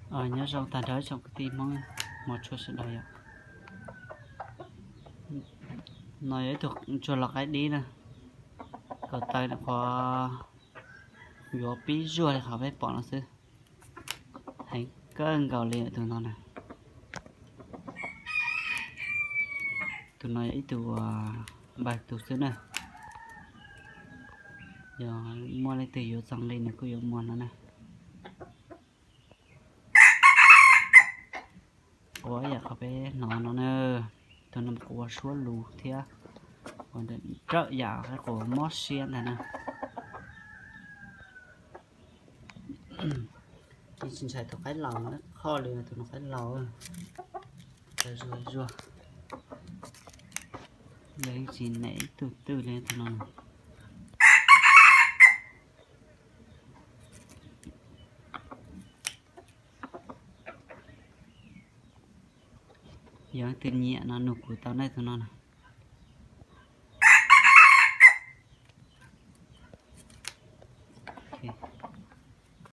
Nyob zoo tag nrho ib tsoom kwv tij Hmoob mos tshua sawv daws yom. No yog ib tug ntsuag los qaib dib na, kaum taw nws qhuav yuav pib zuaj li qhov peb pom no xwb. Heev kawg nkaus li tus no na. Tus no yog ib tug npawg tus xwb na. Yog muaj leej twg yuav txog nqi nws kuj yuav muag no na. Quav yam qhov peb hnov no na, tus no quav suab lus thiab, quav nrawm yam qhuav mob siab ntag na. Yeej tsis ntshai tus qaib laus, qhov li tus no qaib laus, zuag zuag. Yog yeej tsis nem ib tug twg li tus no. Yog leej twg nyiam no nug kuv tau na tus no.